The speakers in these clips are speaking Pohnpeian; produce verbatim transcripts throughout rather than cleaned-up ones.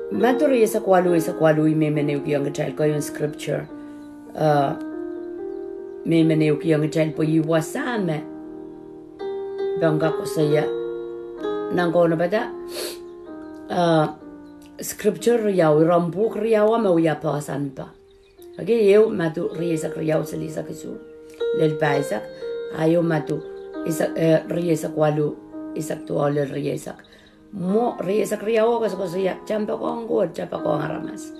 Madiu rieisek waluh, eisek waluh, I men men ehukiong kitail keieun scripture. Uh, men men ehukiong kitail pwe ih wasa me pahn kak koasoia nan kaunopada, uh, scripture riau, iren pwuhk riau me wia poahsoan pah. Okay, ehu Madiu rieisek riau, silihsek isuh lel pahisek, a ehu Madiu eisek, eh, rieisek waluh, eisek duwau lel rieisek. Mwo rieisek riau koasokoasoia kitail poakohng Koht, kitail poakohng aramas.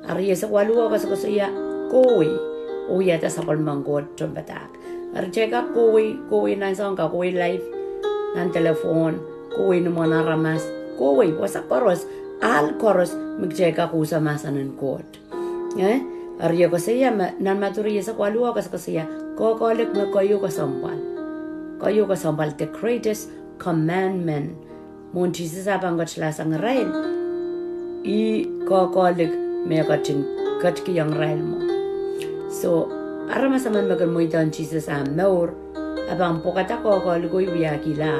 A rieisek waluh koasokoasoia kohwei, oh wiahda sapwellimen Koht tohnpadahk. Eri kitail kak kohwei, kohwei nan soang, kak kohwei live, nan telephone, kohwei ni mwomwen aramas, kohwei wasa koaros, ahl koaros me kitail kak usa mahsen en Koht. Eh? Eri e koasoia me nan Madiu rieisek waluh koasokoasoia koakoalik me keieu kesempwal. Keieu kesempwal, the greatest commandment. Mwohn Sises ah pahn ketilahsang irail, ih koakoalik me ketin ketikihong irail mwo. So, aramas emen me kin mweidohng Sises ah mour, e pahn pwekada koakoaliko, e wiahkihla.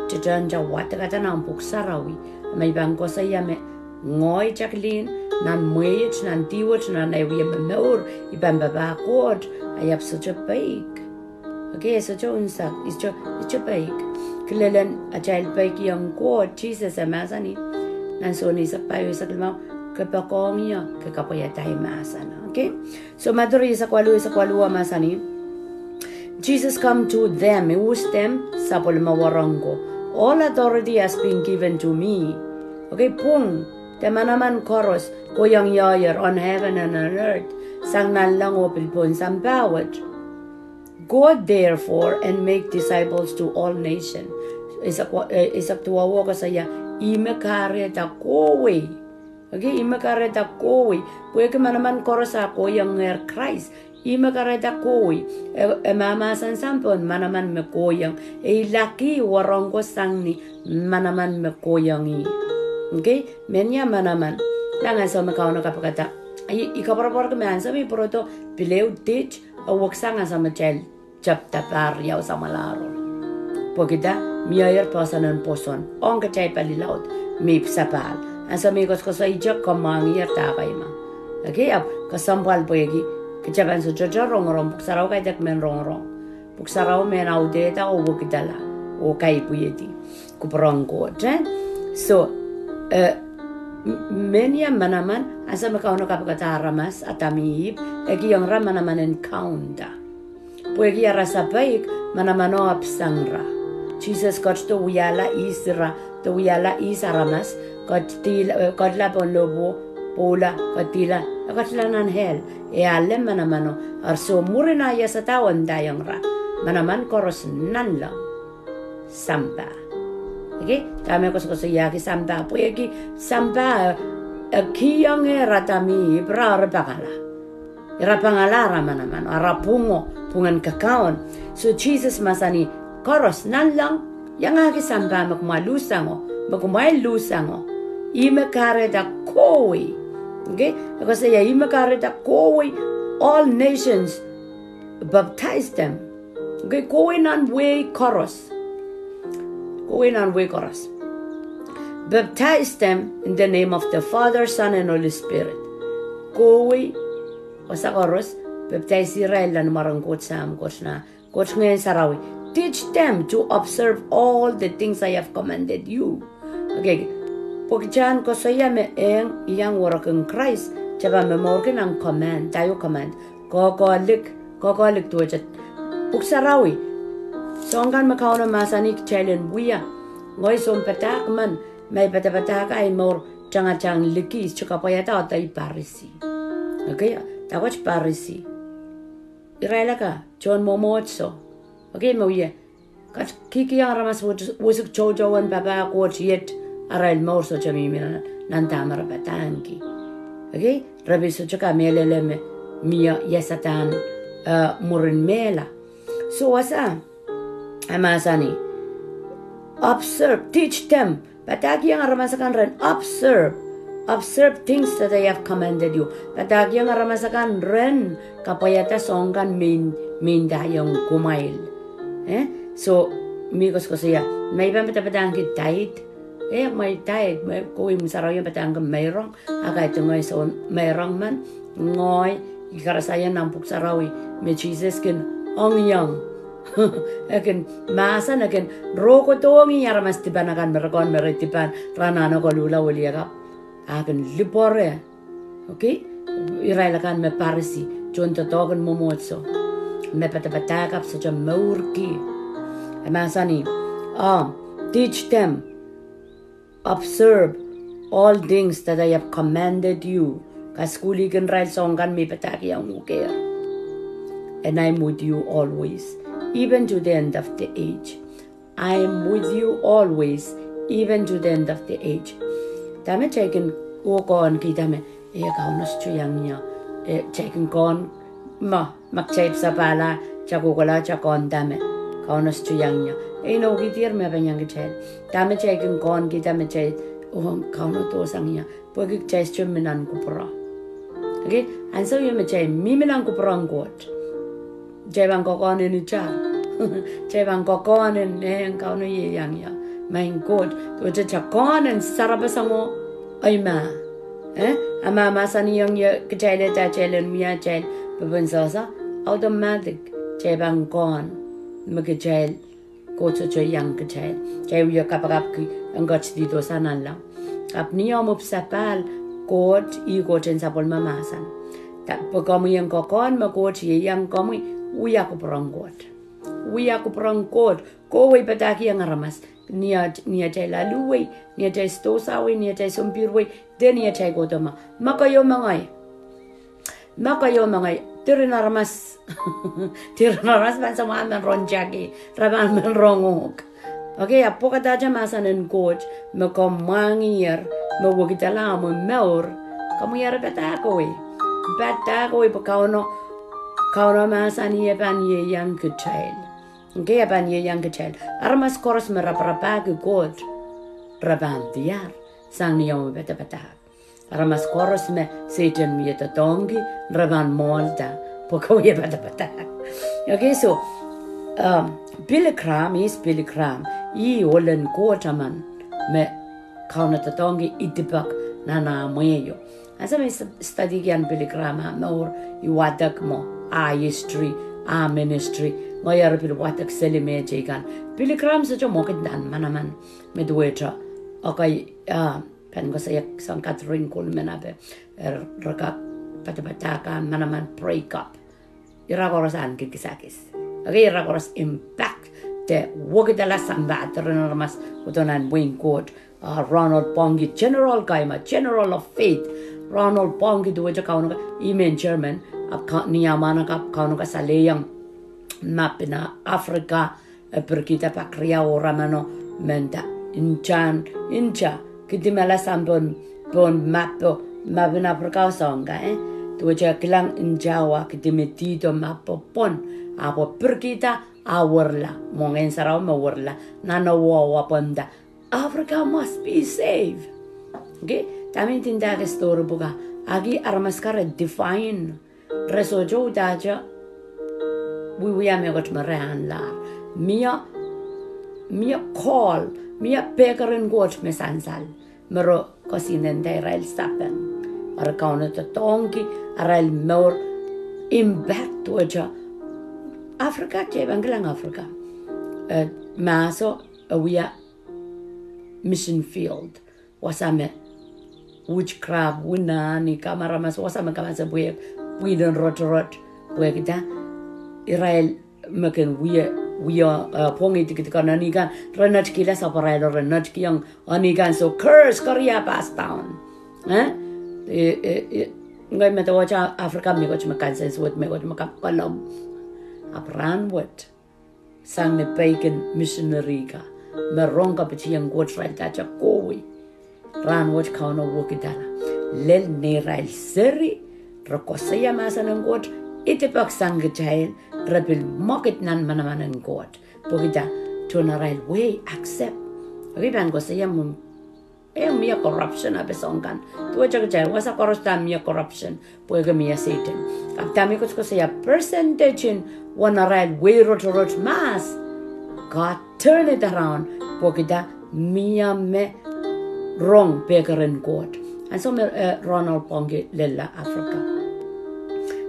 Tehtehn kitail wadekada nan Pwuhk Sarawi, me I pahn koasoia me ngehi, Jacqueline, nan mwehi wet, nan dih wet, nan ei wie momour, I pahn papah Koht, I ahpw sohte peik. Okay, e sohte unsek, I sohte, I sohte peik. Kilelen atail peikiong Koht, Sises e mahsanih nan Sohn eisek pahieu, eisek limau, ke poakohng ie, ke kapwaiada ei mahsen. Okay? So Madiu rieisek waluh, eisek waluh mahsanih, Jesus come to them, he was them, sapwellime wahnpoaron ko. All authority has been given to me. Okay, pwung de manaman koaros kohiong iehier on heaven and on earth, sang nanleng oh pil pohn sampah wet. Go therefore and make disciples to all nation. Eisek wa-, eh, eisek duwau koasoia, ihme kahrehda kohwei. Okay, ihme kahrehda kohwei. Pwehki manaman koaros a kohiong ngehr Krais. Ihme kahrehda kohwei. E, e mahmahsen sang pohn manaman me kohiong. E ilahki wahnpoaron ko sang ni manaman me kohiong ih. Okay, menia manaman. Nan ansou me Kauno kapikada, I, I koapworopworki me ansou me I pwurodo pil ehu diht, e weksang ansou me kitail tepda pahr riau samwalahro. Pwehki dah? Mie ehr poahsoan en pwoson ong kitail pali laud me I pil sapahl. Ansou me I koasokoasoiahng, komw mwahngih ehr dahkei ma. Okay, ahpw kesempwal pwehki kitail pahn sohte rongorong, Pwuhk Sarawi kaidehk mehn rongorong. Pwuhk Sarawi mehn audehda oh wekidala oh kaipwihedi kupwuren Koht, eh? So, eh, m-, menia manaman, ansou me Kauno kapikada aramas, Adam oh Ihp, e kihong ira manaman en kaunda. Pwehki ara sapeik, manamano ahpw sang ira. Sises ketido wiahla ihs ira, de wiahla ihs aramas, ketila, eh, ketila pohn lohpwuo, pwoula, ketila, e ketila nan hell, e ale manamano, eri soh mwurin ah iasada e ndaiong ira, manaman koaros nanleng sampah. Okay, dahme koasokoasoiahki sampah, pwehki sampah, eh, e kihong ehr Adam oh Ihp, ira eri pangala. Ira pangala ara manaman, ara pwungo, pwungen kakaun. So Sises mahsanih, koaros nanleng, iangahki sampah me kumwail luhsango, me kumwail luhsango. Ihme kahrehda kohwei. Okay, e koasoia ihme kahrehda kohwei, all nations, baptize them. Okay, kohwei nan wehi koaros. Kohwei nan wehi koaros. Baptize them in the name of the Father, Son, and Holy Spirit. Kohwei, wasa koaros, papdaisi irail nan mwaren Koht Sahm, Koht Nah, Koht Ngehn Sarawi. Teach them to observe all the things I have commanded you. Okay, pwehki kitail en koasoia me eng, iang werek en Krais, kitail pahn momourki nan command, daio command. Koakoalik, koakoalik duwehte Pwuhk Sarawi. Soahng kan me Kauno mahsanih kitail en wia. Ngehi sounpadahk men, ma I padapadahk ahi mour tangatang liki, I sohte kapwaiada odei Parisi. Okay, dahkot Parisi. Irail akan, tohn mwomwohdiso. Okay, me wia. Kat kihkihong aramas wes-, wesik toutouwen papah Koht iet, arail mour sohte mihmi nan, nan dahme re padahngki. Okay? Re pil sohte kamehlele me mie iasadahn, eh, mwurin mehla. So wasa, e mahsanih, observe, teach them. Padahkihong aramas akan ren observe. Observe things that I have commanded you. Padahkihong aramas akan ren kapwaiada soahng kan me I, me I ndaiong kumwail. Eh? So, mi koasokoasoia, ma I pahn padapadahngki tithe, Eh, mwein dahme, mwein kowe Mwuhsarawi en padahngki meirong, a kaidehn ngehi soun meirong men, ngehi, I karasahiong nan Pwuhk Sarawi, me Sises kin ongiong. E kin mahsanih, e kin rokodohng aramas dipan akan, me re kin, me re dipan, re anahne koluhla weliakapw. A kin lipwoare. Okay? Irail akan me Parisi, tohn doadoahk en mwomwohdiso. Me padapadahk ahpw sohte mourki. E mahsanih, um, teach them, observe all things that I have commanded you. Kasukuhlihkin irail soahng kan me I padahkihong uhk. And I am with you always, even to the end of the age. I am with you always, even to the end of the age. Dahme kitail kin, oh, kin kihda me, eh, Kauno sohte iang ie. Eh, kitail kin kin, ma, ma kitail pahn sapahl, kitail kohkohla, kitail kin dahme, Kauno sohte iang ie. Eh, inoukihdier me pahn iang kitail. Dahme kitail kin kin kihda me kitail, oh, Kauno dohsang ie. Pwehki kitail sohte mi nan kupwuro. Okay? Ansou ieu me kitail mihmi nan kupwuren Koht, kitail pahn kokohn en itail. Kitail pahn kokohn en, eh, Kauno, ieiang ie. Maing Koht, duwehte kitail kokohn en sarapasang oh, ei ma. Eh? A ma mahsanihong ie kitail, eh, dahme kitail en wia, kitail pepensasa, automatic, kitail pahn kin, me kitail Koht sohte iang kitail. Kitail wie kapakapki en ketidihdohsa nanleng. Ahpw ni omw pahn sapahl Koht, ih Koht en sapwellime mahsen. Dahme, pwe komwi en kokohn me Koht ieiang komwi, wia kupwuren Koht. Wia kupwuren Koht. Kowe padahkihong aramas. Ni at-, ni atail aluhwei, ni atail sdohsahwei, ni atail sompihrwei, de ni atail kohdo ma. Ma keieu me ngehi. Ma keieu me ngehi, diren aramas. Diren aramas pahn sohte men rong teki, re pahn men rong uhk. Okay, a pwekada mahsen en Koht, me komw mwahngiher, me wekidala omw mour, komwi eri padahkihwei. Padahkihwei pwe Kauno, Kauno mahsanih e pahn ieiang kitail. Okay, e pahn ieiang kitail. Aramas koaros me raparapahki Koht, re pahn diar, sang ni omw padapadahk. Aramas koaros me Sehdan wie doadoahngki, re pahn mwohlda, pwe kowe padapadahk. Okay, so, um, Billy Graham, is Billy Graham, ih ohl en Koht emen, me Kauno doadoahngki idipek nan ah mwehio. Ansou me I s-, studyki ahn Billy Graham ah mour, I wadek mwo, ah history, ah ministry, ngehi eri pil wadek seli me teikan. Billy Graham sohte mwekid nan manaman, me duwehte, okay, ah, pahn koasoia sang Kathryn Kuhlman ape, eh, re kak padapadahk ah manaman break up. Ira koaros ahneki kisakis. Okay, ira koaros impact de wekidala sampah diren aramas kohdo nan wehin Koht. Ah, Ronald Bonnke, General Kaima, General of Faith. Ronald Bonnke duwehte Kauno ka-, I men German, ahpw ka-, ni ah mwahnakapw Kauno kasalehiong map en Africa, e pirkihda pak riau oh ramano, menda, India, India, kidimala sampah pohn, pohn map, map en Africa soahng ka, eh? Duwehte kilang India wa kidimidihdo map pohn, ahpw pirkihda, a werla, mwo Ngehn Sarawi me werla, nan owa owa pwenda, Africa must be saved. Okay? Dahme I ndinda ke story pwuka, aki aramas ka re define. Re sohte uhdahte wiewia mehkot me re ahnlahr. Mie, mie call, mie pekeren Koht me sansal. Me re koasoanehda irail sapeng. Eri Kauno doadoahngki, arail mour impact wet. Africa, kitail pahn kilang Africa. Eh, mahso, eh, wia mission field. Wasa me witchcraft, wina, ni kamaramas, wasa me kamasepwehk, pwihn en rotorot, pwehkida, irail me kin wia, wia, eh, pwongih tikitik en eni kan, re netikihla sapwarail, re netikihong eni kan, so curse, koaros pass down. Eh? Eh, eh, eh, ngehi medewe Africa mehkot me kansensuwed, mehkot me kapw kolom. Ahpw rahnwet, sang ni peikin misineri ka, me rong kapitieng Koht, irail dahte kohwei. Rahnwet Kauno wekidala. Lel neirail seri, re koasoia mahsen en Koht, idipek sang kitail, re pil mwekid nan manaman en Koht. Pwehkida, tohn arail wehi accept. Eri pahn koasoia mwo, eh, mie corruption ape soahng kan. Duwehte kitail, wasa koaros da mie corruption, pwehki mie Sehdan. Ahpw dahme I koasokoasoia percentage en wen arail wehi rotorot mahs, God turn it around, pwehkida mie me rong pekeren Koht. Ansou me, eh, Ronald Bonnke lella Africa,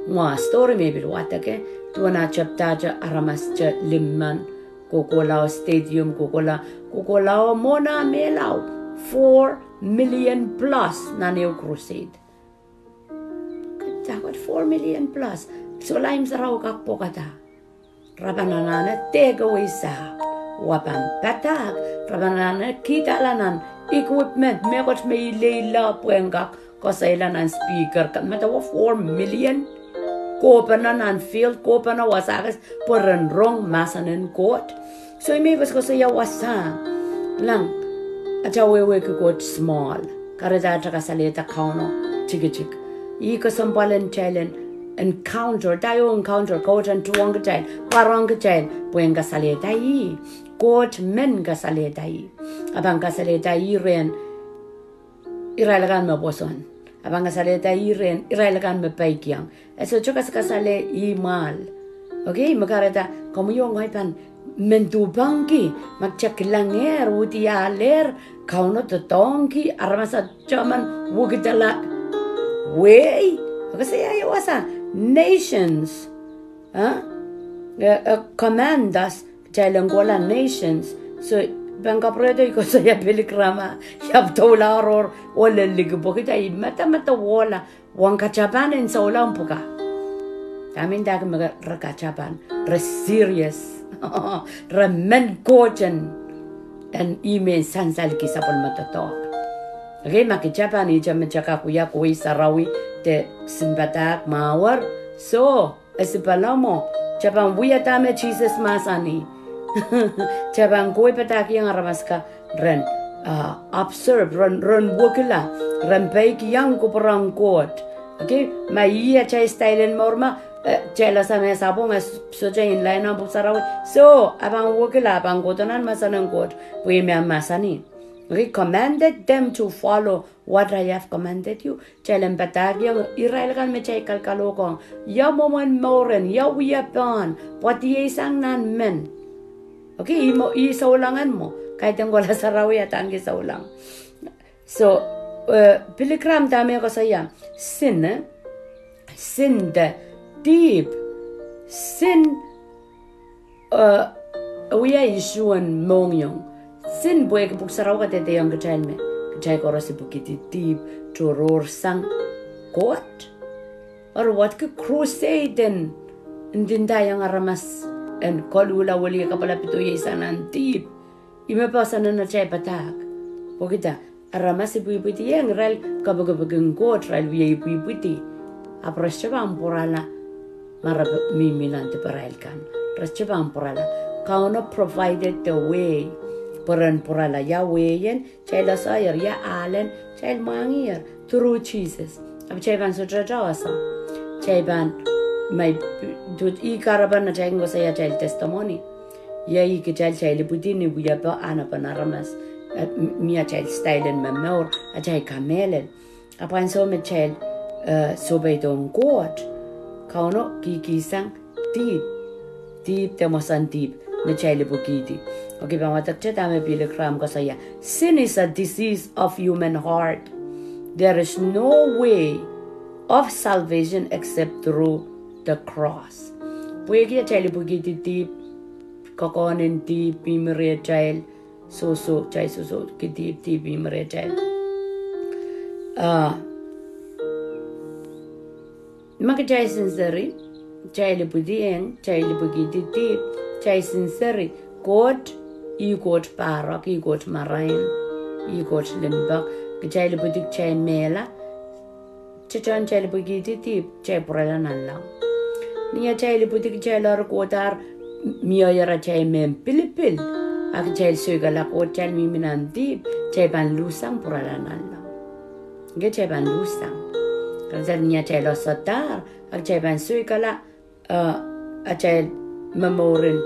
mwa story me pil wadek, duwen ah tepdahte aramas te limmen, kohkohla stadium, kohkohla, kohkohla mwohn ah mehla, four million plus nan ehu crusade. Kitail wet four million plus. Solahr imw sarawi kak pwokada. Re pahn anahne dehkewei sahpw. Wa pahn padahk, re pahn anahne kihda nan equipment, mehkot me ileile pwehn kak koasoia nan speaker, ka medewe four million. Kohpene nan field, kohpene wasa kis pwe ren rong mahsen en Koht. So ih me I koasokoasoia wasa, lang, atail wehwehki Koht small. Kahrehda atail kasalehda Kauno tikitik. Ih kesempwal en kitail en encounter, atail encounter, Koht en tuhwong kitail, pwarohng kitail, pwehn kasalehda ih. Koht men kasalehda ih. A pahn kasalehda ih rehn irail akan me pwoson. A pahn kasalehda ih rehn irail akan me peikiong. E sohte kaskasale ih mwahl. Okay, me kahrehda komwi oh ngehi pahn men duhpangki, ma kitail kilangehr, udiahlehr, Kauno doadoahngki, aramas atail men wekidala wehi. Okay, koasoia wasa, nations, eh, eh, eh, command us, kitail en kohla nations. So, pahn kapwurehdo I koasoia Billy Graham, I ahpw doula oaroahr, oh leliki pwehki dah I medemedewe ohla, wahn katapan en souleng pwukat. Dahme ndahki me re katapan, re serious. Re men Koht en, en ih me sansalki sapwellime doadoahk. Okay, ma kitapan ihte me kitail kak wia kohwei sarawi de simpadahk mwahuer. So, e sipala mwo, kitail pahn wia dahme Sises mahsanih. Kitail pahn kohwei padahkihong aramas kan ren, ah, observe, ren, ren wekila, ren peikiong kupwuren Koht. Okay, ma ih atail style en mour ma, eh, kitail ese me sapwung e sohte in line nan pwuhk sarawi. So, a pahn wekila, a pahn kohdo nan mahsen en Koht, pwe me e mahsanih. Okay, commanded them to follow what I have commanded you. Kitail en padahkihong irail akan me kitail kalkalohkiong, ia mwomwen mouren, ia wiepen, pwadiei sang nan men. Okay, ih mwo, ih souleng en mwo, kaidehn kohla sarawi a dahngki souleng. So, eh, Billy Graham dahme koasoia, sin, eh, sin de dihp, sin eh, wia issue en mohngiong. Sin pwehki pwuhk sarawi kadehdehiong kitail me kitail koaros ipwikihdi dihp, tohrohr sang Koht. Eri wadki crusade en ndindaiong aramas en koluhla weliakapwala, pidoi sang nan dihp. Ih me poahsoan en atail padahk. Pwehki dah? Aramas ipwipwidiong, irail kapikipikin Koht, irail wie ipwipwidi. Ahpw re sohte pahn pwurala ma re mihmi nan diparail kan. Re sohte pahn pwurala. Kauno provided the way pwe ren pwurala. Ia wehin? Kitail oasoier. Ia ahlen? Kitail mwahngiher through Sises. Ahpw kitail pahn sohte ese. Kitail pahn, ma, ih kahrepen atail kin koasoia atail testimony. Ia ih kitail, kitail ipwidi ni wiepe, anahnepen aramas. Eh, m-, mie atail style en momour, atail kamehlel. Ahpw ansou me kitail, eh, sohpeidohng Koht, Kauno kihkihsang dihp, dihp de mwohsen dihp me kitail ipwikihdi. Okay, pahn wadekte dahme Billy Graham koasoia. Sin is a disease of human heart. There is no way of salvation except through the cross. Pwehki atail ipwikihdi dihp, kokohn en dihp mihmi rehtail, sohso, kitail sohsohki dihp, dihp mihmi rehtail. Ah, ma kitail sinseri, kitail ipwidiong, kitail ipwikihdi dihp, kitail sinseri, Koht, ih Koht pahrek, ih Koht marain, ih Koht limpoak, kitail ipwidi kitail mehla, tehtehn kitail ipwikihdi dihp, kitail pwurala nanleng. Ni atail ipwidi kitail eri kohdahr, miehier atail mehn pilipil, a kitail soikala Koht, kitail mihmi nan dihp, kitail pahn luhsang pwurala nanleng. Nge kitail pahn luhsang. Kahrehda ni atail osohdahr, a kitail pahn soikala, eh, atail momouren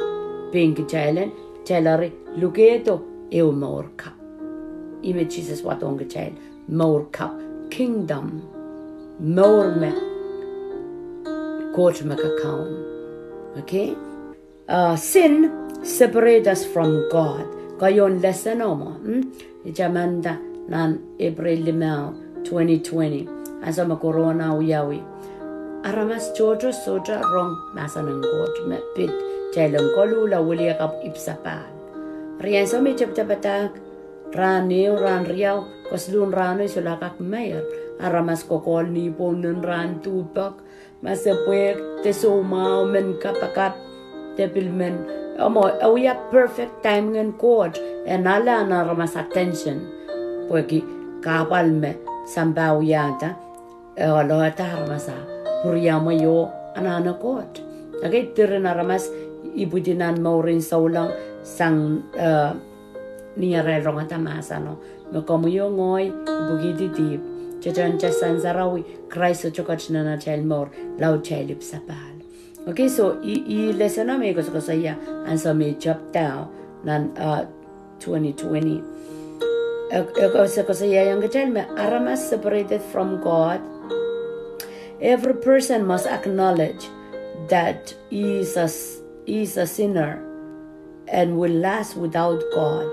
pein kitail en, kitail eri lukehdo ehu mour kapw. Ih me Sises wadohng kitail, mour kapw, kingdom, mour me Koht me kakaun. Okay? Uh, sin separate us from God. Keieun lesson o mwo, hmm? I tamanda nan Epreil limau, twenty twenty, ansou me corona wiawi. Aramas tohto sohte rong mahsen en Koht me pid kitail en koluhla wiliakapw ipwsapahl. Riei ansou me I tepdapadahk, rahn ehu, rahn riau, kesiluhn rahno I solahr kak meir. Aramas kokohl nipwong nin rahn duhpek, masepwehk, de soumwahu, men kapakap, de pil men, omw, e wia perfect timing en Koht en ale aramas attention. Pwehki kahpwal me sampah wiahda, e ohlahda aramas ah pwuriamwei oh anahne Koht. Ekei diren aramas ipwidi nan mourin souleng sang, eh, ni arail rongada mahseno me komwi oh ngehi ipwikihdi dihp, tehtehn atail sansarawi, Krais sohte ketin nan atail mour, laudtail ipwsapahl. Okay, so I, I lesson me I koasokoasoia ansou me I tepda nan, uh, twenty twenty. E, e koasokoasoiaiong kitail me aramas separated from God. Every person must acknowledge that he is a s-, he is a sinner and will last without God.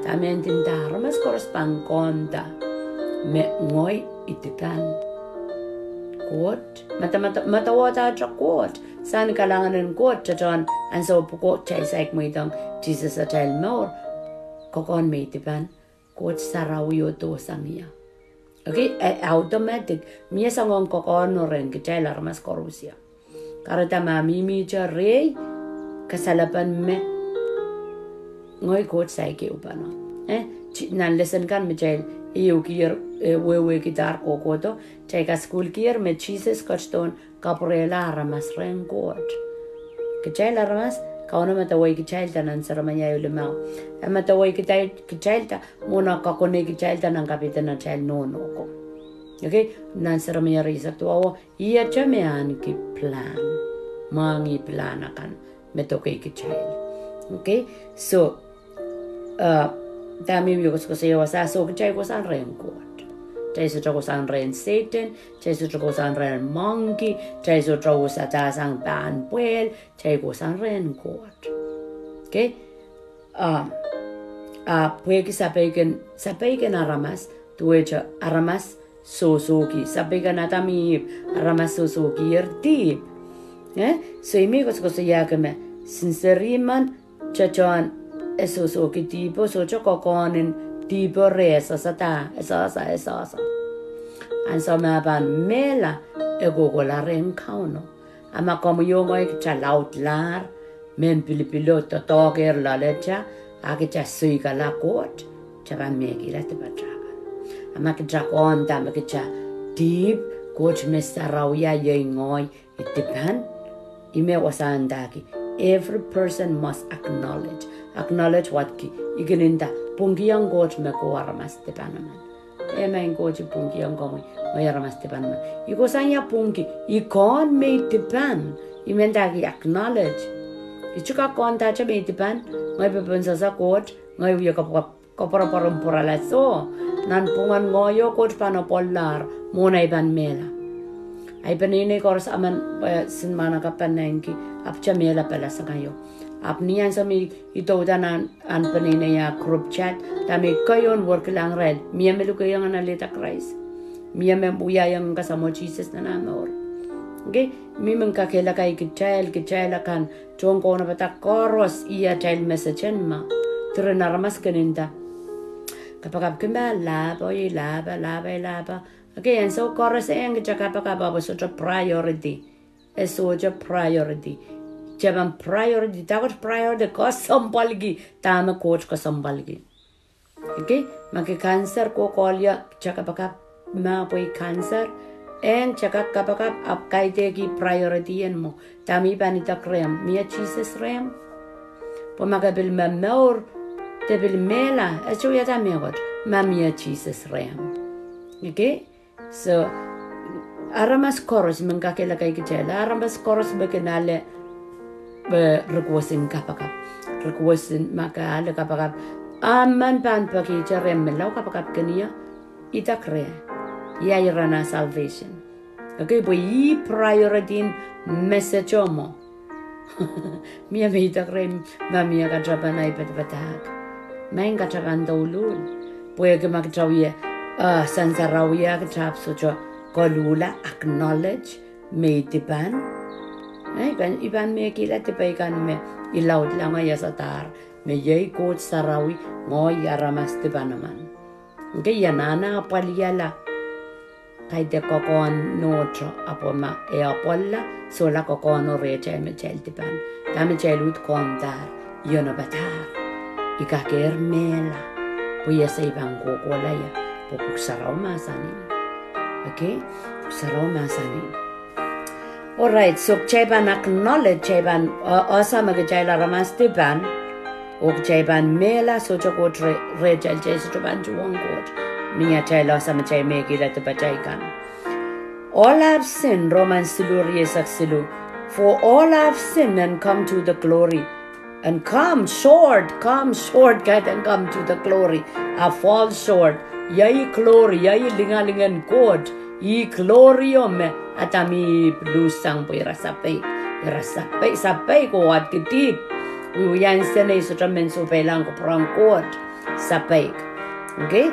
Dahme e ndinda? Aramas koaros pahn kohnda me ngehi I dipan. Koht, mada, mada, mada wadahte Koht, sang ni kalahngan en Koht, tehtehn ansou pwuko kitail saik mweidohng Sises atail mour, kokohn me I dipan, Koht sarawi oh dohsang ie. Okay, e automatic, mie soangen kokohno rehn kitail aramas koaros ie. Kahrehda ma mihmihte rehi, kasalepen me ngehi Koht saikinte pahno. Eh, ti-, nan lesson kan me kitail ehukier, eh, wehwehkidahr kohkohdo, kitail kasukuhlkier me Sises ketidohn kapwurehla aramas rehn Koht. Kitail aramas, Kauno medewei kitailda nan Seremaia ehu limau. E medewei kitail, kitailda, mwohn ah kakonehng kitailda nan kapehden atail nohno ko. Okay, nan Seremaia rieisek duwau, ihte me ahneki plan. Mwahngih plan akan me doke kitail. Okay, so, uh, dahme I wie koasokoasoia wasa, so kitail kohsang rehn Koht. Kitail sohte kohsang rehn Sehdan, kitail sohte kohsang rehn moangki, kitail sohte kohsang pahn pwehl, kitail kohsang rehn Koht. Okay? Ah, ah, pwehki sapeiken, sapeiken aramas, duwehte aramas sohsohki, sapeiken Adam oh Ihp, aramas sohsohkier dihp. Eh? So I mih koasokoasoiahki me, since riemen, tehtehn e sohsohki dihpo, sohte kokohn en dihpo reh, e sehse da, e sehse, e sehse. Ansou me e pahn mehla, e kohkohla rehn Kauno. A ma komwi oh ngehi kita laudlahr, mehn pilipilo doadoahkehr loaletail, a kita soikala Koht, kita pahn mehkihla dipatail kan. A ma kita kohnda me kita dihp, Koht me sarawia, iei ngehi I dipan, I mih wasahndahki. Every person must acknowledge. Acknowledge what ki, I kin nda, pwungkihong Koht me ko aramas dipan emen. Amen. Koht I pwungkihong komwi, ngehi aramas dipan emen. I kohsang ia pwungki, I kohn me I dipan. I mendahki acknowledge. I sohte kak kohnda me I dipan, ngehi pepein sehse Koht, ngehi wie kapwakap, koapworopwor en pwurala soh, nanpwungen ngehi oh Koht pahn apwaldahr, mwohn ei pahn mehla. Ei peneinei koaros emen, eh, sin mwahnakapw pahn nengki, ahpw te mehla pahla sang aio. Ahpw ni ansou me I douda nan, ahn peneinei ah group chat, dahme I keieu en werkilahng irail, mie me lukehiong en alehda Krais. Mie me wiahiong en kasamwo Sises nan ah mour. Okay, mie men kakehlakai kitail, kitail akan, tohn kaunopada koaros, ih atail message en ma. Diren aramas kin nda, kapakap kin pahn lahpo, iei lahpo, lahpo, lahpo. Okay, ansou koaros e eng kita kapakap ahpw e sohte priority. E sohte priority. Kita pahn priority, dahkot priority, kesempwalki dahme Koht kesempwalki. Okay, ma ke cancer kohkohlia, kita kapakap, ma pwe cancer, eng kita kak kapakap ahpw kaidehk priority en mwo. Dahme I pahn idek rehmw, mie Sises rehmw? Pwe ma ke pil momour, de pil mehla, e sohte wiahda mehkot, ma mie Sises rehmw. Okay? So, aramas koaros, I men kakehlakai kitail, aramas koaros me kin ale, eh, request en kapakap. Request en ma ke ale kapakap. A men pahn pekihte rehmw, menlau kapakap kin ie, idek reh. Ia ira nan salvation. Okay, pwe ih priority en message o mwo. Mie me idek rehmw, ma mie katapan ei padapadahk. Maing katapan douluhl. Pwehki ma kitail wie, ah, sansarawi, kitail ahpw sohte koluhla, acknowledge me i dipan. Eh, i pahn, i pahn mehkihla dipei kan me i laudla, ngehi iasadahr me iei Koht sarawi, ngehi aramas dipan emen. Ngehi anahne apwalihala. Kaidehn kokohn nohte, ahpw ma e apwalala, solahr kokohn oh rehtail me kitail dipan. Dahme kitail uhd kohndahr, ionopada. I kak ehr mehla. Pwe I ese I pahn kohkohla ie. Pwe Pwuhk Sarawi mahsanih. Okay? Pwuhk Sarawi mahsanih. Alright, so kitail pahn acknowledge, kitail pahn, uh, ese me kitail aramas dipan. Oh kitail pahn mehla sohte Koht re-, rehtail, kitail sohte pahn tuhwong Koht. Ni atail ese me kitail mehkihla dipatail kan. All have sinned, Roman siluh rieisek siluh. For all have sinned and come to the glory. And come short, come short, kaidehn come to the glory. A fall short. Iei glory, iei lingaling en Koht. Ih glory o me Adam oh Ihp luhssang pwe ira sapeik. Ira sapeik, sapeik oh wadki dihp. Wia insenei, sohte men sohpeilahng kupwuren Koht. Sapeik. Okay?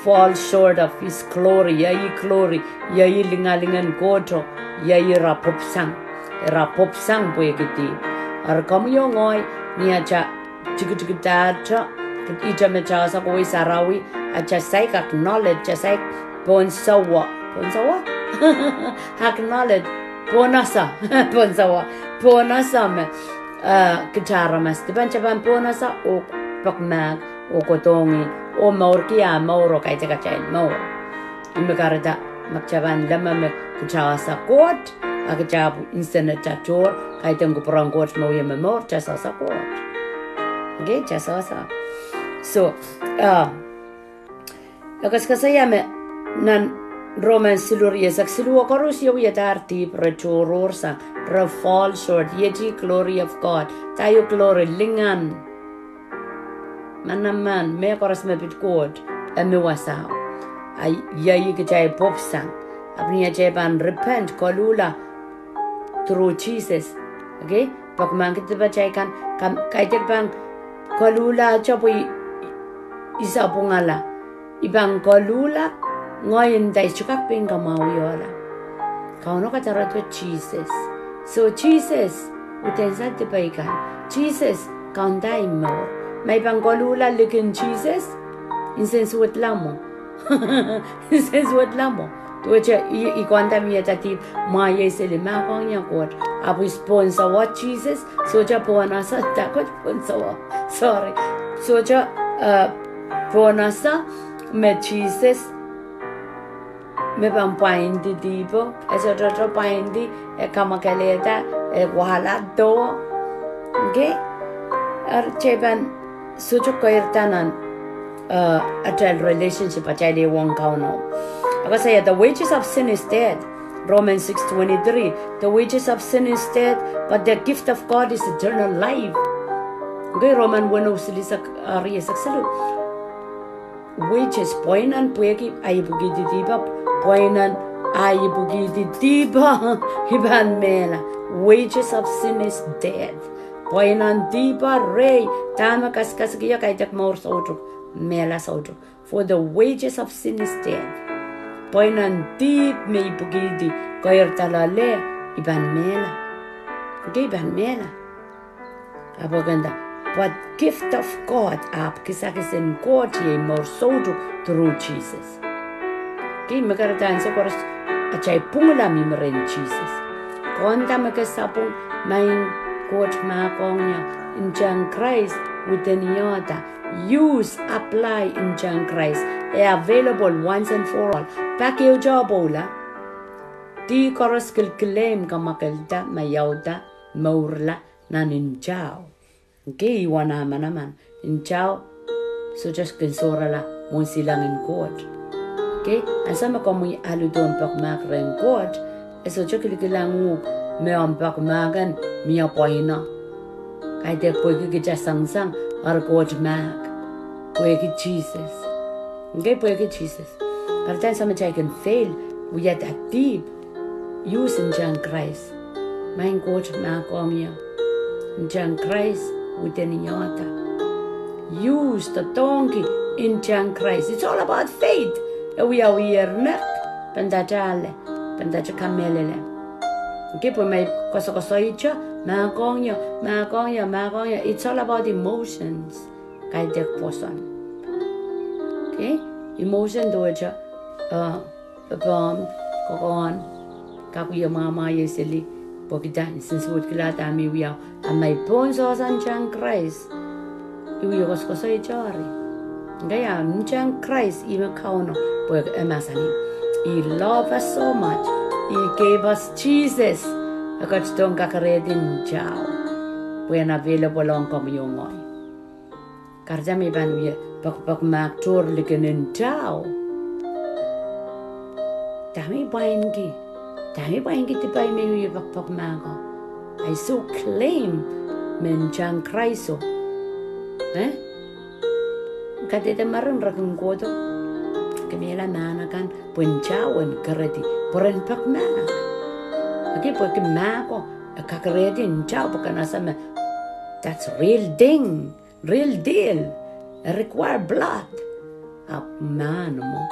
Fall short of his glory. Iei glory. Iei lingaling en Koht o. Iei ira pwupwsang. Ira pwupwsang pwehki dihp. Eri komwi oh ngehi, ni atail tikitikidahte, ihte me atail ese kohwei sarawi, atail saik acknowledge, atail saik pohn sawa. Pohn sawa? Acknowledge. Pohn ese. Pohn sawa. Pohn ese me, eh, kitail aramas dipan, kitail pahn pohn ese oh peki mahk oh kohdohng ih oh mourki ah mour oh kaidehn atail mour. Ih me kahrehda ma kitail pahn leme me kitail ese Koht, a kitail ahpw insenatail tohr, kaidehn kupwuren Koht me wia me mour, kitail sehse Koht. Okay, kitail sehse. So, uh, e koasoakoasoia me nan Roman siluh rieisek siluh, koaros ieu iadahr dihp, re tohrohrsang, re fall short, iei glory of God. Dah iei glory, lingan. Manaman, mehkoaros me pid Koht, e mih wasao. A iei kitail pwupwsang. Ahpw ni atail pahn repent, koluhla, through Jesus. Okay? Peki mahk dipatail kan, kam, kaidehn pahn koluhlahte pwe i, i, i sapwungala. I pahn koluhla, ngehi nda I sohte kak pein kamwahwihala. Kauno kadarodo Jesus. So Jesus, udahn sa dipei kan. Jesus, kaunda ahi mour. Ma I pahn koluhla likin Jesus, insensuwedla mwo. Insensuwedla mwo. Duwehte I, I konda mie da dihp, mwahiei seli mahkohng ie Koht. Ahpw I pohn sawa Jesus, sohte pohn ese, dah Koht pohn sawa. Sorry. Sohte, eh, pohn ese, me Jesus, me pahn pwaindi dihpo, e sohte pwaindi, e kamwakelehda, e wahla doh. Okay? Eri kitail pahn sohte keirda nan, uh, atail relationship, atail ehuong Kauno. E koasoia, the wages of sin is death. Romans six twenty-three, the wages of sin is death, but the gift of God is eternal life. Okay, Roman weneu silihsek, uh, rieisek siluh. Wages, pweinen pwehki ahi ipwikihdi dihpo, pweinen ahi ipwikihdi dihpo, I pahn mehla. Wages of sin is death. Pweinen dihpo rehi, dahme kasikasik ie, kaidehn mour soutuk, mehla soutuk. For the wages of sin is death. Pweinen dihp me I pwikihdi, keirda loale, I pahn mehla. Okay, I pahn mehla. Ahpw e kin nda, but gift of God, ahpw kisakis en Koht iei mour soutuk through Jesus. Okay, me kahrehda ansou koaros atail pwungla mihmi rehn Jesus. Konda me ke sapwung, maing Koht mahkohng ie, ntahn Krais within ie da. Use, apply ntahn Krais. E available once and for all. Pak ehute pwoula. Dih koaros kilkilehng kamwakelda, maiauda, mourla nan ntao. Okay, I wana manaman. Ntao sohte kin sohrala mwohn silangin Koht. Okay, ansou me komwi aludohn peki mahk rehn Koht, e sohte kilkilang uhk me omw peki mahk en mie pwaino. Kaidehn pwehki kitail sangsang, eri Koht mahk. Pwehki Jesus. Okay, pwehki Jesus. Kahrehda ansou me kitail kin fail, wia da dihp, use ntahn Krais. Maing Koht mahkohng ie. Ntahn Krais within ie da. Use, doadoahngki ntahn Krais. It's all about faith. E wiawiher nek, pahn dahte ale, pahn dahte kamehlele. Kihpw me koasokoasoia, mahkohng ie, mahkohng ie, mahkohng ie. It's all about emotions. Kaidehk pwoson. Okay? Emotion duwehte, uh, pahn kokohn, kak wie mwamwahie seli, pwehki dah, since wet kila dahme wiawi, a ma i pohn sohsa ntahn Krais, i wie koasokoasoia eri. Ngehi a ntahn Krais, ih me Kauno, pwe e mahsanih, He loved us so much, He gave us Jesus. E ketidohng kakerehdi ntao. Pwe en available ong komwi oh ngehi. Kahrehda me pahn wie pekpek mahk tohr likin ntao. Dahme pwainki, dahme pwainki dipai me wie pekpek mahk o. I so claim me ntahn Krais o. Eh? Kadehde mwarin rekin kohdo. Kemehla mahn akan, pwe ntao en kerehdi, pwe ren pek mahk. Okay, pwehki mahk o, e kakerehdi ntao pwe ken ese me, that's real thing. Real deal. E require blood. Ahpw mahn mwo.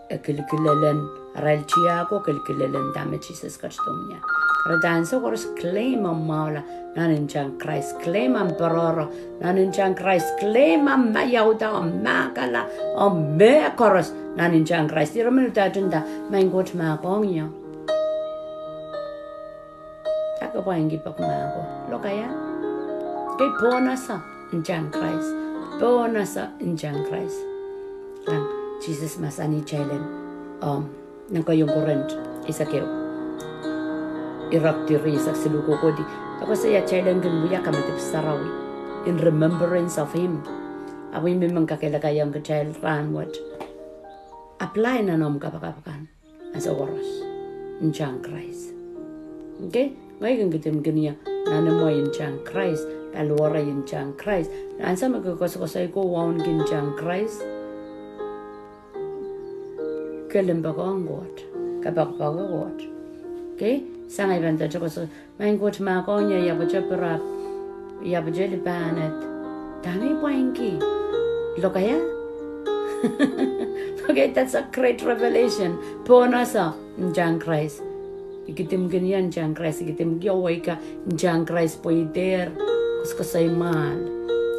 E kilkilelen, arail tiahk o kilkilelen dahme Sises ketidohng ie. Kahrehda ansou koaros claim omw mwahula nan ntahn Krais. Claim omw pwaroro nan ntahn Krais. Claim omw maiauda, omw mahkala, omw mehkoaros nan ntahn Krais. Ire men udahte nda, Maing Koht mahkohng ie. Dahke pwainki pek mahk o. Lokaia? Kei pohn ese ntahn Krais. Pohn ese ntahn Krais. Nan Sises mahsanih kitail en, um, nan keieun Korint eisek ehu, iretikitik eisek siluh kohkohdi, e koasoia kitail en kin wia kamadipw sarawi in remembrance of him. Ahpw I men kakehlakaiong kitail rahnwet. Apply nan omw kapakap akan. Ansou koaros, ntahn Krais. Okay? Ngehi kin kidimkin ie nan imwei ntahn Krais, paliwarei ntahn Krais. Ansou me ke koasokoasoi ko wauneki ntahn Krais, ke limpoakohng Koht, ke poakepoake Koht. Okay? Sang ei pahn dahte koasokoasoi, Maing Koht mahkohng ie, I ahpwete pirap, I ahpwete lipahned. Dahme pwainki? Lokaia? Okay, that's a great revelation. Pohn ese ntahn Krais. I kidimkin ie ntahn Krais, I kidimki ie weika ntahn Krais pwe I dehr koasokoasoi mwahl.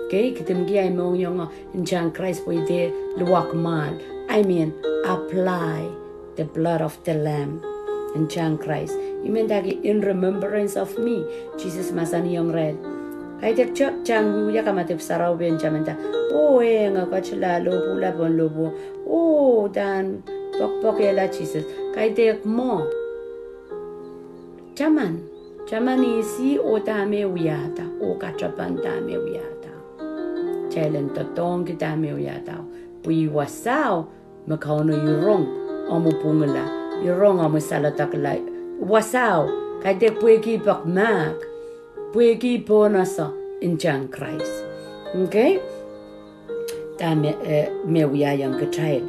Okay, I kidimki ie mohngiong ntahn Krais pwe I dehr luwak mwahl. I mean, apply the blood of the Lamb. Ntahn Krais. I men ndahki in remembrance of me, Sises mahsanihong irail. Kaidehk kitail en wia kamadipw sarawi pwe kitail men nda, oh, eh, ngehi ketila lohpwuhla pohn lohpwuo. Oh, dahn poakpoakehla Sises. Kaidehk mwo. Taman, taman ihs ih oh dahme wiahda, oh katapan dahme wiahda. Kitail en doadoahngki dahme wiahda. Pwe wasao me Kauno irong omw pwungla, irong omw saledekla. Wasao, kaidehk pwehki pek mahk, pwehki pohn ese ntahn Krais. Okay? Dahme, eh, me wiahiong kitail.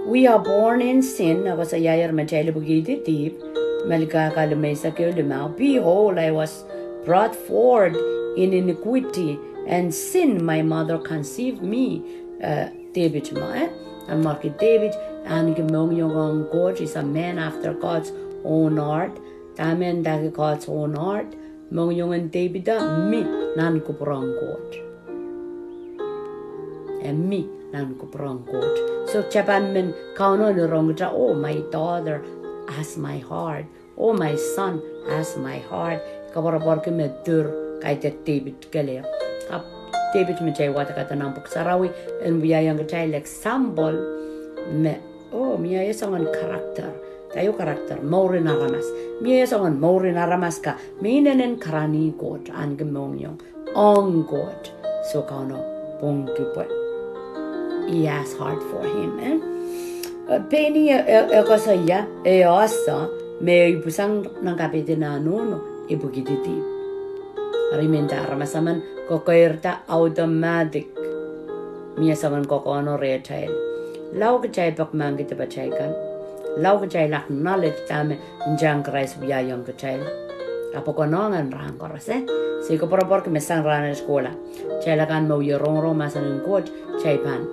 We are born in sin, e koasoiaier me kitail ipwikihdi dihp, Melkahka limeisek ehu limau, behold, I was brought forth in iniquity, and sin, my mother conceived me. Eh, Depit mwo, eh? Nan mwarki Depit, ahneki mohngiong ong Koht, is a man after God's own heart. Dahme ndahki God's own heart? Mohngiong en Depit o mih nan kupwur en Koht. E mih nan kupwur en Koht. So, kitail pahn men Kauno en rong kitail, oh, my daughter has my heart. Oh, my son has my heart. Koapworopworki me dir, kaidehk Depit kelehpw. Ahpw Depit me kitail wadek eden nan pwuhk sarawi, en wiahiong kitail example me, oh, mie ie soangen character. Daiu character, mouren aramas. Mie ie soangen mouren aramas ka, me inenen karanih Koht, ahneki mohngiong ong Koht. So Kauno pwungki pwe He has heart for him, eh? Eh, pein ih, eh, eh, koasoia, eh, ese, me ipwisang nan kapehden ah nohno, ipwikihdi dihp. Eri me nda aramas emen, kokoirda automatic. Mie soangen kokohno rehtail. Lao kitail pek mahkki dipatail kan. Lao kitail acknowledge dahme ntahn Krais wiahiong kitail. Ahpw e konehng en rahn koaros, eh? Ih koapworopwor ki me sang rahnwet kohla. Kitail akan me wie rongorong mahsen en Koht, kitail pahn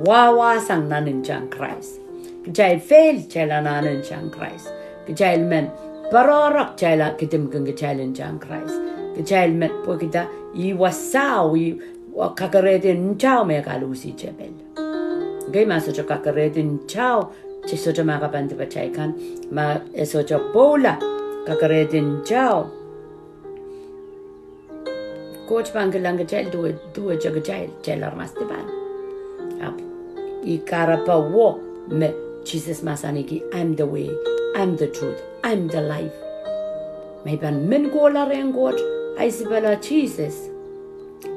wahwasang nan ntahn Krais. Kitail fail, kitail anahne ntahn Krais. Kitail men poarohng, kitail a kidimkin kitail ntahn Krais. Kitail men pwekida, ih wasao, ih wa- kakerehdi ntao me kaluhsih tepel. Ngehi ma sohte kakerehdi ntao, te sohte ma kapanda patail kan, ma e sohte pwoula, kakerehdi ntao. Koht pahn kilang kitail duwe, duwehte kitail, kitail aramas dipan. Ahpw, ih kahrepe wo me Sises mahsanihki, "I'm the way, I'm the truth, I'm the life." Ma I pahn men kohla rehn Koht, I sipala Sises.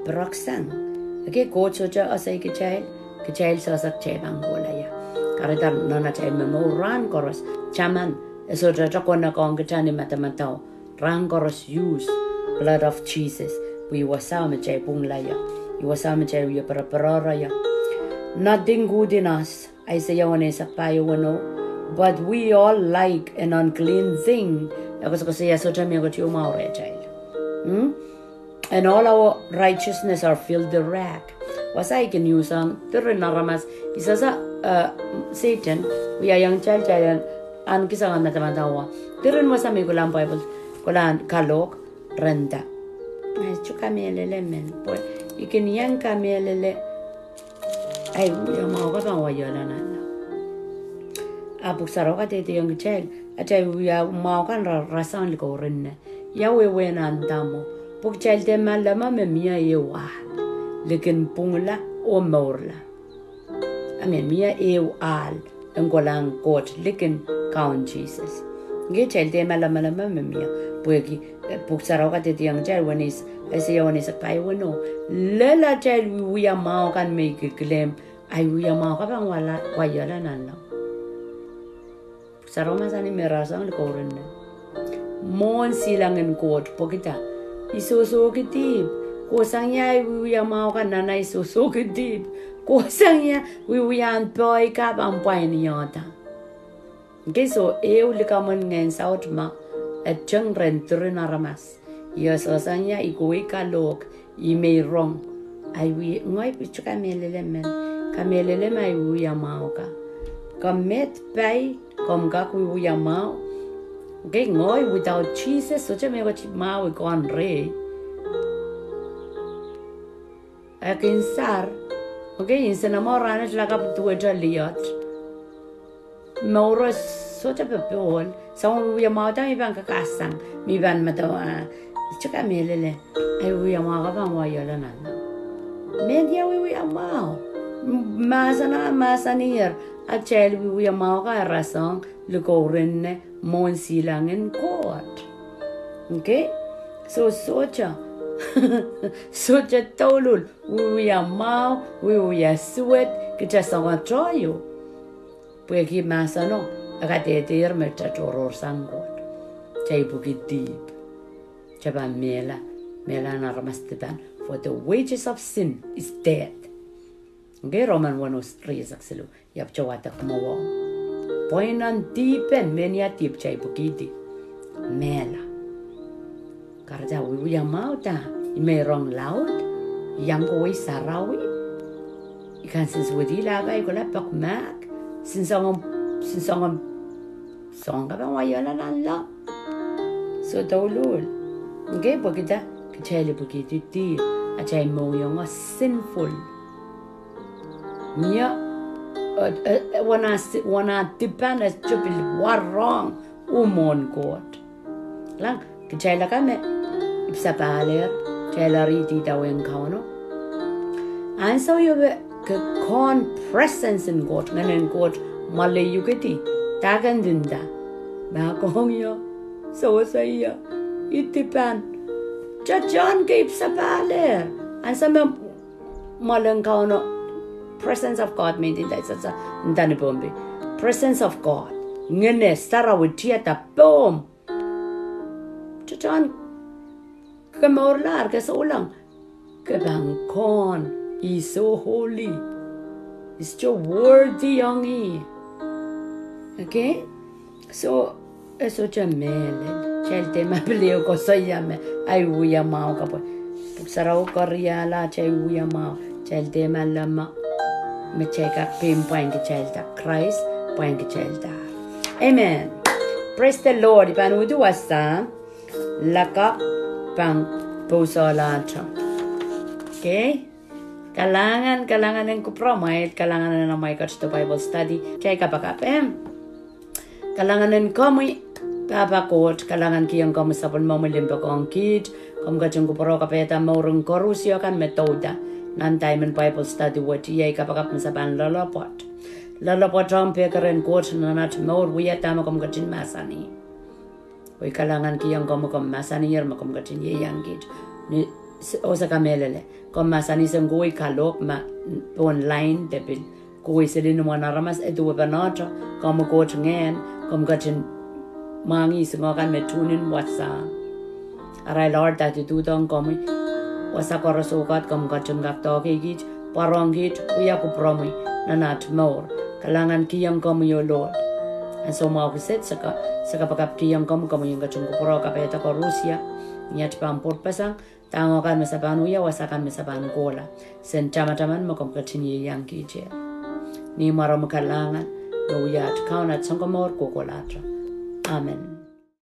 Piroksang. Ekei Koht sohte esei kitail, kitail sehse kitail pahn kohla ia. Kahrehda nan atail momour rahn koaros, taman, e sohte te konekohng kita ni madamadau. Rahn koaros use blood of Jesus. Pwe ih wasao me kitail pwungla ia. Ih wasao me kitail wie poaropoarohng ia. Nothing good in us. Aiseia weneisek pahieu weneu. But we all like an unclean thing. E koasokoasoia sohte mie ketieu mwahu rehtail. Hmm? And all our righteousness are filthy rag. Wasa I kin usehng diren aramas, I sehse, eh, Sehdan wiahiong kitail, kitail en ahneki soangen madamadau. Diren wasa me I kolahng Bible, kolahng kalohk, ren nda, I sohte kamehlele men, pwe I kin iang kamehlele, ahi wiewia mwahu kan pahn waiala nanleng. A Pwuhk Sarawi kadehdehiong kitail, atail wiewia mwahu kan ra- rasehng likou rinne. Ia wehwehn ah nda mwo? Pwe kitail dehr maleme me mie ehu ahl likin pwungla oh mourla. I mean, mie ehu ahl en kolahng Koht likin Kaun Sises. Ngehi kitail dehr maleme me mie, pwehki, eh, Pwuhk Sarawi kadehdehiong kitail, weneis- Aiseia weneisek pahieu weneu. Lel atail wiewia mwahu kan me I kilkilehm, ahi wiewia mwahu kan pahn wala- waiala nanleng. Pwuhk Sarawi mahsanih me rasehng likou rinne. Mwohn silangin Koht pwekida, I sohsohki dihp. Kohsang ia ahi wiewia mwahu kan nan ahi sohsohki dihp. Kohsang ia wiewiahn pohi kan pahn pwainiehda. Ngehi soh, ehu likamw en ngehn saut ma e teng rehn diren aramas. I sohsang ia I kohwei kalohk, I mei rong, ahi wie- ngehi pil sohte kamehlele men, kamehlele me ahi wiewia mwahu kan. Ke met pai, komw kak wiewia mwahu. Ngehi, ngehi without Sises sohte mehkot mwahu I kohn rehi. E kin sar. Okei, nsenamwahu rahnwet lakapw duwehte liot. Mouro sohte popohl, soangen wiewia mwahu da me I pahn kakasang, me I pahn medewe, ah, I sohte kamehlele, ahi wiewia mwahu kan pahn waiala nanleng. Mehnia wiewia mwahu? M- mahsen ah mahsanier, atail wiewia mwahu kan rasehng likou rinne mwohn silangin Koht. Okei? Soh, sohte, sohte douluhl wiewia mwahu, wiewia suwed, kitail soangen tohto. Pwehki mahseno e kadehdehier me kitail tohrohrsang Koht, kitail ipwiki dihp, kitail pahn mehla, mehla en aramas dipan. For the wages of sin is death. Okei, Roman weneu rieisek siluh, I ahpwte wadek mwowe. Pweinen dihpen, mehnia dihp kitail ipwikihdi? Mehla. Kahrehda wiewia mwahu da? I mei rong laud, I iang kohwei sarawi, I kansensuwedih lahpai, I kohla pekmahk, nsenamwahu, nsenamwahu, soahng kan pahn waiala nanleng. Soh, douluhl. Okei, pwekida kitail ipwikihdi dihp, atail mohngiong sinful. Mie, eh, eh, eh, wana si- wana dipan e sohte pil warohng uh mwohn Koht. Kilang, kitail akan me ipwisapahlehr, kitail eri idawehn Kauno. Ansou ieu me ke kohn presence en Koht, Ngehn en Koht mwoalehiukedi, dahken ndinda? Mahkohng ie, sewese ie, I dipan. Tehtehn ke ipwisapahlehr. Ansou me mwoalen Kauno, presence of God, me ndinda I sehse nda ni Pohnpei, presence of God, Ngehn Sarawi tiada pohmw, tehtehn ke mourlahr, ke souleng, ke pahn kohn, He's so holy, He's so worthy ong ih. Okei? Soh, e sohte mehlel. Kitail dehr ma pil ehu koasoia me ahi wia mwahu kapwe Pwuhk Sarawi keriahla atail wia mwahu, kitail dehr ma leme, me kitail kak pein pwain kitailda, Krais pwain kitailda. Amen. Praise the Lord. I pahn uhdi wasa, lakapw pahn pousehla ahto. Okay. Kalahngan, kalahngan en kupwuramwail, kalahngan en amwail ketido Bible study, kitail kapakap, eh? Kalahngan en komwi, Pahpa Koht, kalahngan kihong komwi sapwellimomwi limpoak ong kiht, komw ketin kupwurokapehda mouren koarusie kan me douda nan dahme Bible study wet. Iei kapakap me se pahn loalopwoat. Loalopwoatohng pekeren Koht nan at mour, wia dahme komw ketin mahsanih. Oh I kalahngan kihong komwi, komw mahsaniher me komw ketin ieiang kiht. Ni, oh se kamehlele, komw mahsanih sang kohwei kalohk ma pohn line de pil kohwei seli ni mwohn aramas, e duwepenehte, komwi Koht Ngehn, komw ketin mwahngih soangen kan me tuhnin wasa. Arail ahrda dududohng komwi, wasa koaros oh kat komw ketin kak doadoahk kiht, pwarohng kiht wia kupwuromwi nan at mour. Kalahngan kihong komwi, oh Lord. Ansou mwahu kiset se ka, se kapakap kihong komwi, komwi en ketin kupwurokapehda koarusie ni at pahn pwurpeseng dahme kan me se pahn wia, wasa kan me se pahn kohla. Sen tamataman me komw ketin ieiang kiht ie. Ni mwaromwi kalahngan, me wia at Kaun, at Sounkomour kohkohlahte. Amen.